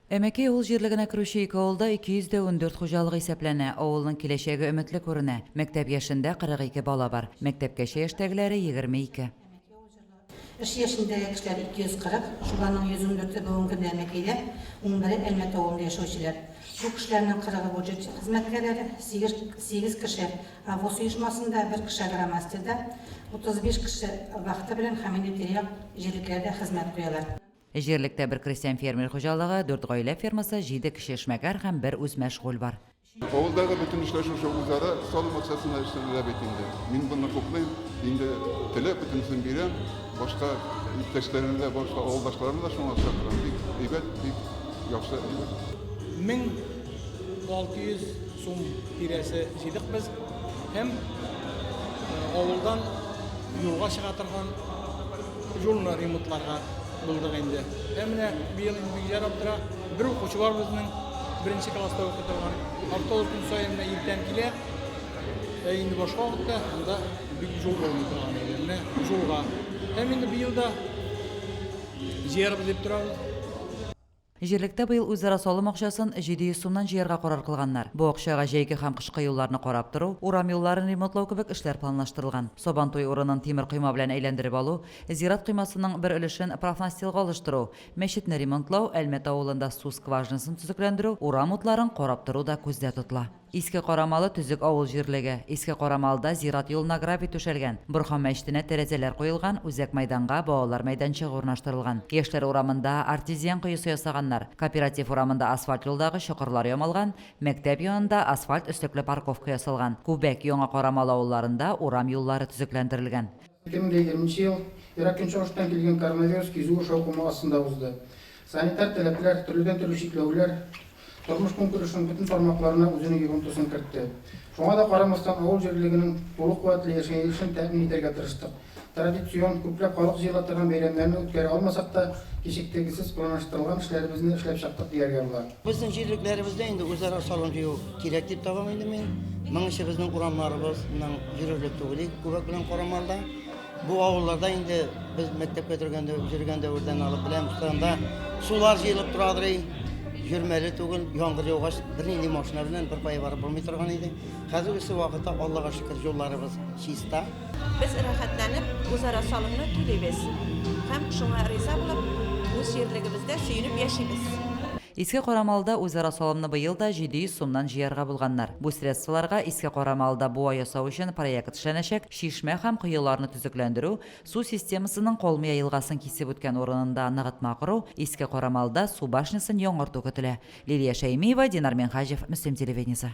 Әмәкәй авыл җирлегенә керүче ике авылда 214 хуҗалык исәпләнә. Авылның киләчәге өметле күренә. Мәктәп яшендә 42 бала бар. Мәктәпкәчә яшьтәгеләре, 22. Эш яшендәге кешеләр 240, шуларның 114-е бүгенге көндә Әмәкәйдә, унбере Әлмәт авылында яшәүчеләр. Бу кешеләрнең кырыгы бюджет хезмәткәрләре, сигез кеше АВОС оешмасында, бер кеше агромастерда, 35 кеше вахта белән һәм инде тирә-як җирлекләрдә хезмәт куялар. Җирлектә бер крестьян-фермер хуҗалыгы, дүрт гаилә фермасы, җиде кече эшмәкәр һәм бер үзмәшгуль бар. Авылдагы бөтен эшләр шушы үзара салым акчасына эшләнелә бит инде. Мин моны хуплыйм, инде теләп бөтенесен бирәм, башка иптәшләремне дә, башка авылдашларымны да шуңа чакырам. Бик әйбәт, бик яхшы әйбер. 1600 сум тирәсе җыйдык без һәм авылдан юлга чыга торган юлны ремонтларга булдык инде. Ә менә быел инде бик ярап тора. Бер укучы бар безнең, беренче класста укый торган. Автобус көн саен менә иртән килә. Ә инде башка вакытта анда бик юл булмый торган иде. Менә юлга. Һәм инде быел да җыярбыз дип торабыз. Җирлектә быел үзара салым акчасын 700 сумнан җыярга карар кылганнар. Бу акчага җәйге һәм кышкы юлларны карап тору, урам юлларын ремонтлау кебек эшләр планлаштырылган. Сабантуй урынын тимер койма белән әйләндереп алу, зират коймасының бер өлешен профнастилга алыштыру, мәчетне ремонтлау, Әлмәт авылында су скважинасын төзекләндерү, урам утларын карап тору да күздә тотыла. Иске Карамалы төзек авыл җирлеге. Иске Карамалыда зират юлына гравий түшәлгән, Борхан мәчетенә тәрәзәләр куелган, үзәк мәйданга балалар мәйданчыгы урнаштырылган. Яшьләр урамында артезиан коесы ясаганнар, Кооператив урамында асфальт юлдагы чокырлар ямалган, мәктәп янында асфальт өслекле парковка ясалган, Күбәк, Яңа Карамалы авылларында урам юллары төзекләндерелгән. 2020 нче ел Ерак Көнчыгыштан килгән коронавирус кизүе шаукымы астында узды. Санитар таләпләр, төрледән-төрле чикләүләр тормыш-көнкүрешнең бөтен тармакларына үзенең йогынтысын кертте. Шуңа да карамастан, авыл җирлегенең тулы куәтле яшәешен тәэмин итәргә тырыштык. Традицион, күпләп халык җыела торган бәйрәмнәрне үткәрә алмасак та, кичектергесез планлаштырылган эшләребезне эшләп чыктык дияргә була. Безнең җирлекләребездә инде үзара салым җыю кирәк дип табам инде мин. Моның өчен безнең урамнарыбыз моның йөрерлек түгел, Күбәк белән Карамалда. Бу авылларда инде без мәктәпкә торганда, йөргән дәвердән алып беләм, анда сулар җыелып торадыр, йөрмәле түгел, яңгыр яугач бернинди машина белән бер кая барып булмый торган иде. Хәзергесе вакытта, Аллага шөкер, юлларыбыз чиста. Без рәхәтләнеп үзара салымны түлибез һәм шуңа риза булып, үз җирлегебездә сөенеп яшибез. Иске Карамалыда үзара салымны быел да 700 сумнан җыярга булганнар. Бу средстволарга Иске Карамалыда буа ясау өчен проект эшләнәчәк, чишмә һәм коеларны төзекләндерү, су системасының Калмыя елгасын кисеп үткән урынында ныгытма кору, Иске Карамалыда су башнясын яңарту көтелә. Лилия Шәймиева, Динар Минһаҗев, Мөслим телевидениесе.